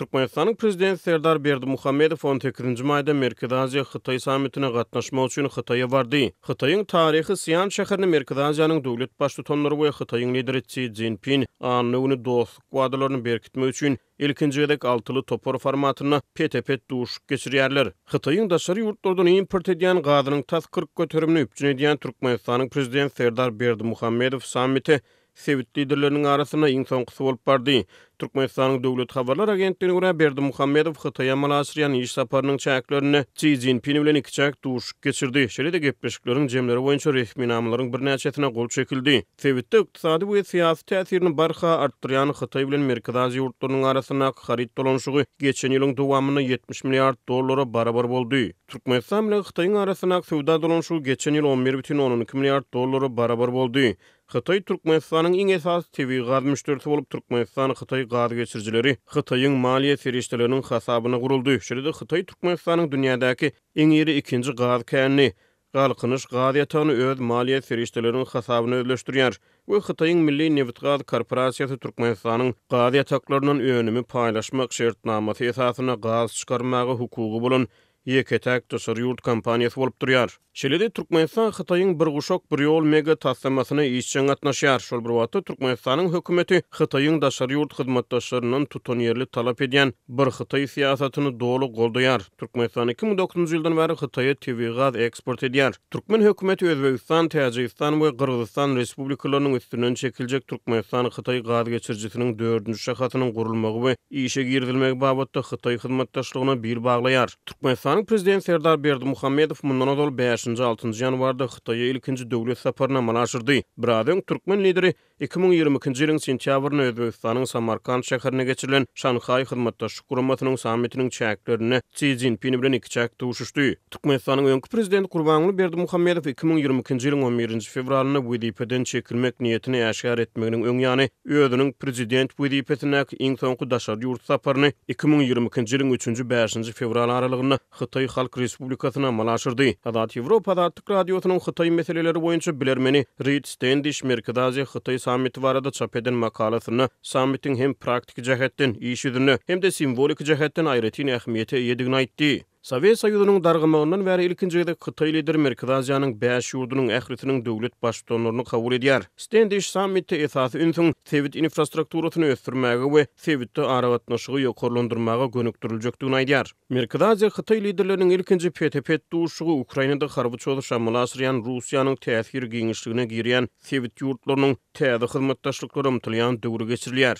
Türkmenistanyň Prezidenti Serdar Berdimuhamedow on sekizinji maýda Merkezi Aziýa, Hytaý sammitine gatnaşmak üçin Hytaýa bardy. Hytaýyň taryhy Sian şäherinde Merkezi Aziýanyň döwlet Baştutanlary we Hytaýyň Lideri Si Szinpin anna güni dostluk wadalaryny berkitmek üçin ilkinji gezek altyly topar formatynda pete-pet duşuşyk geçirýärler. Hytaýyň daşary ýurtlardan import edýän gazynyň tas 40 göterimini üpjün edýän Türkmenistanyň Prezidenti Serdar Berdimuhamedow sammite sebit liderleriniň arasynda iň soňkusy bolup bardy. Türkmenistanyň Döwlet habarlar agentligine görä, Berdimuhamedow Hytaýa amala aşyrýan iş saparynyň çäklerinde Si Szinpin bilen ikiçäk duşuşyk geçirdi. Şeýle-de gepleşikleriň jemleri boýunça resminamalaryň birnäçesine gol çekildi. Sebitde ykdysady we syýasy täsirini barha artdyrýan Hytaý bilen Merkezi Aziýa ýurtlarynyň arasyndaky haryt dolanyşygy geçen ýylyň dowamynda 70 milliard dollara barabar boldy. Türkmenistan bilen Hytaýyň arasyndaky söwda dolanyşygy geçen ýyl 11,2 milliard dollara barabar boldy. Hytaý Türkmenistanyň iň esasy tebigy gaz müşderisi bolup, Türkmenistan-Hytaý gaz geçirijileri Hytaýyň maliýe serişdeleriniň hasabyna guruldy. Şeýle-de Hytaý Türkmenistanyň dünýädäki iň iri ikinji gaz känini, Galkynyş gaz ýatagyny öz maliýe serişdeleriniň hasabyna özleşdirýär we Hytaýyň Milli nebitgaz korporasiýasy Türkmenistanyň gaz ýataklaryndan önümi paýlaşmak şertnamasy esasynda gaz çykarmaga hukugy bolan ýeke-täk daşary ýurt kompaniýasy bolup durýar. Şeýle-de Türkmenistan Hytaýyň Bir guşak, bir ýol mega taslamasyna işjeň gatnaşýar. Şol bir wagtda Türkmenistanyň hökümeti Hytaýyň daşary ýurt hyzmatdaşlaryndan tutanýerli talap edýän Bir Hytaý syýasatyny doly goldaýar. Türkmenistan 2009-njy ýyldan bäri Hytaýa tebigy gaz eksport edýär. Türkmen hökümeti Özbegistan, Täjigistan we Gyrgyzystan Respublikalarynyň üstünden çekiljek Türkmenistan-Hytaý gaz geçirijisiniň dördünji şahasynyň gurulmagy we işe girizilmegi babatda Hytaý hyzmatdaşlygyna bil baglaýar. Türkmenistanyň Prezidenti Serdar Berdimuhamedow mundan ozal bäşinji, altynjy ýanwarda Hytaýa ilkinji döwlet saparyny amala aşyrdy. Biraz öň türkmen Lideri 2022-nji ýylyň sentýabrynda Özbegistanyň Samarkant şäherinde geçirilen Şanhaý Hyzmatdaşlyk Guramasynyň sammitiniň çäklerinde Si Szinpin bilen ikiçäk duşuşdy. Türkmenistanyň öňki Prezidenti Gurbanguly Berdimuhamedow 2022-nji ýylyň on birinji fewralynda wezipeden çekilmek niýetini äşgär etmeginiň öň ýany özüniň prezident wezipesindäki iň soňky daşary ýurt saparyny 2022-nji ýylyň üçünji, bäşinji fewral aralygynda Hytaý Halk Respublikasyna amala aşyrdy. Azat Ýewropa Azatlyk Radiosynyň Hytaý meseleleri boýunça bilermeni Rid Stendiş Merkezi Aziýa Hytaý sammiti barada çap eden makalasynda sammitiň hem praktiki jähetden, iş ýüzünde, hem-de simwoliki jähetden aýratyn ähmiýete eýedigini aýtdy. Sowet Soýuzynyň dargamagyndan bäri ilkinji gezek hytaý lideri Merkezi Aziýanyň bäş ýurdunyň ählisiniň döwlet Baştutanlaryny kabul edýär. Stendiş sammitde esasy ünsüň sebit infrastrukturasyny ösdürmäge we sebitde aragatnaşygy ýokarlandyrmaga gönükdiriljekdigini aýdýar. Merkezi Aziýa hytaý liderleriniň ilkinji pete-pet duşuşygy Ukrainada harby çozuş amala aşyrýan Russiýanyň täsir giňişligine girýän sebit ýurtlarynyň täze hyzmatdaşlyklara ymtylýan döwri geçirilýär.